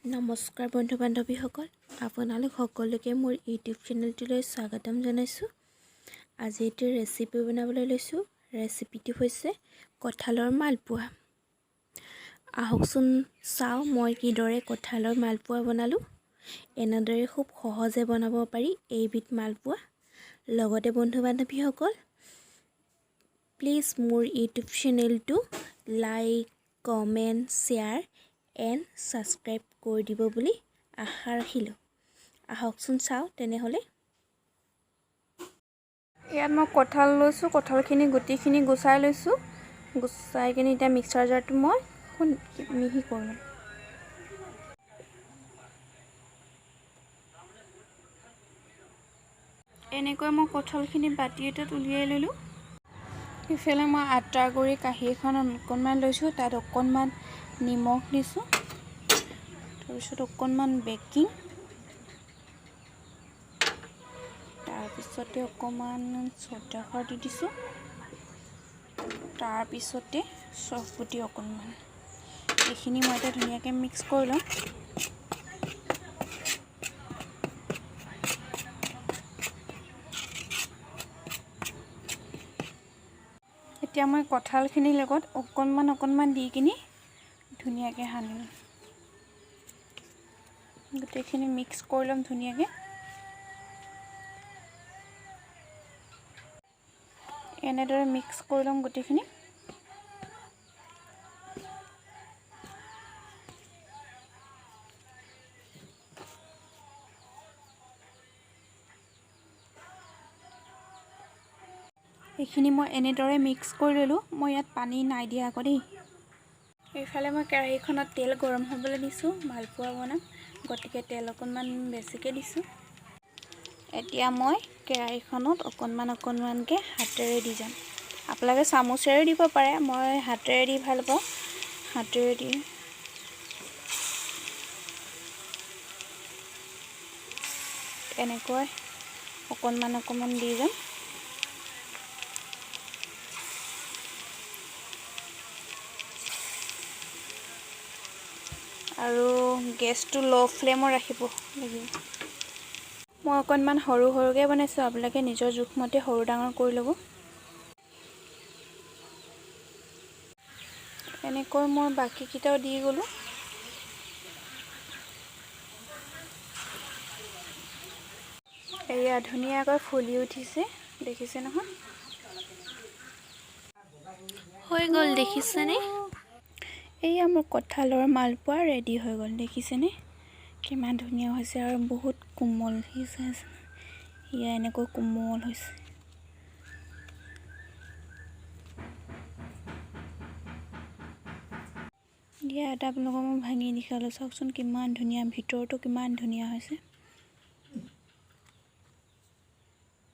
নমস্কাৰ বন্ধু বান্ধৱীসকল, আপোনালোক সকলোকে মোৰ ইউটিউব চেনেলটোলৈ স্বাগতম জনাইছোঁ। আজি এটি ৰেচিপি বনাবলৈ লৈছোঁ। ৰেচিপিটো হৈছে কঁঠালৰ মালপোৱা। আহকচোন চাওঁ মই কিদৰে কঁঠালৰ মালপোৱা বনালোঁ। এনেদৰে খুব সহজে বনাব পাৰি এইবিধ মালপোৱা। লগতে বন্ধু বান্ধৱীসকল, প্লিজ মোৰ ইউটিউব চেনেলটো like, comment, share and subscribe কৰি দিব বুলি আশা ৰাখিলোঁ। আহকচোন চাওঁ তেনেহ'লে। ইয়াত মই কঁঠাল লৈছোঁ, কঁঠালখিনি গুটিখিনি গুচাই লৈছোঁ। গুচাই কিনি এতিয়া মিক্সাৰ জাৰটো মই মিহি কৰি ল'ম। এনেকৈ মই কঁঠালখিনি বাতি এটাত উলিয়াই ল'লোঁ। ইফালে মই আটাৰ গুড়ি কাঁহী এখন অকণমান লৈছোঁ, তাত অকণমান নিমখ দিছোঁ, তাৰপিছত অকণমান বেকিং, তাৰপিছতে অকণমান চ'দা খাৰ দি দিছোঁ, তাৰপিছতে চফগুটি অকণমান। এইখিনি মই এতিয়া ধুনীয়াকৈ মিক্স কৰি ল'ম। এতিয়া মই কঁঠালখিনিৰ লগত অকণমান অকণমান দি কিনি ধুনীয়াকৈ সানিম। গোটেইখিনি মিক্স কৰি ল'ম ধুনীয়াকৈ। এনেদৰে মিক্স কৰি ল'ম গোটেইখিনি। এইখিনি মই এনেদৰে মিক্স কৰি ল'লোঁ। মই ইয়াত পানী নাই দিয়া আকৌ দেই। এইফালে মই কেৰাহীখনত তেল গৰম হ'বলৈ দিছোঁ, মালপোৱা বনাম, গতিকে তেল অকণমান বেছিকৈ দিছোঁ। এতিয়া মই কেৰাহীখনত অকণমান অকণমানকৈ হাতেৰে দি যাম। আপোনালোকে চামুচেৰেও দিব পাৰে, মই হাতেৰে দি ভাল পাওঁ। হাতেৰে দি এনেকৈ অকণমান অকণমান দি যাম। আৰু গেছটো ল' ফ্লেমত ৰাখিব লাগিব। মই অকণমান সৰু সৰুকৈ বনাইছোঁ, আপোনালোকে নিজৰ জোখমতে সৰু ডাঙৰ কৰি ল'ব। এনেকৈ মই বাকীকেইটাও দি গ'লোঁ। এয়া ধুনীয়াকৈ ফুলি উঠিছে, দেখিছে নহয়? হৈ গ'ল, দেখিছেনে? এয়া মোৰ কঁঠালৰ মালপোৱা ৰেডি হৈ গ'ল, দেখিছেনে কিমান ধুনীয়া হৈছে আৰু বহুত কোমল হৈছে। এয়া এনেকৈ কোমল হৈছে। দিয়া এটা আপোনালোকক মই ভাঙি দেখালোঁ, চাওকচোন কিমান ধুনীয়া, ভিতৰটো কিমান ধুনীয়া হৈছে।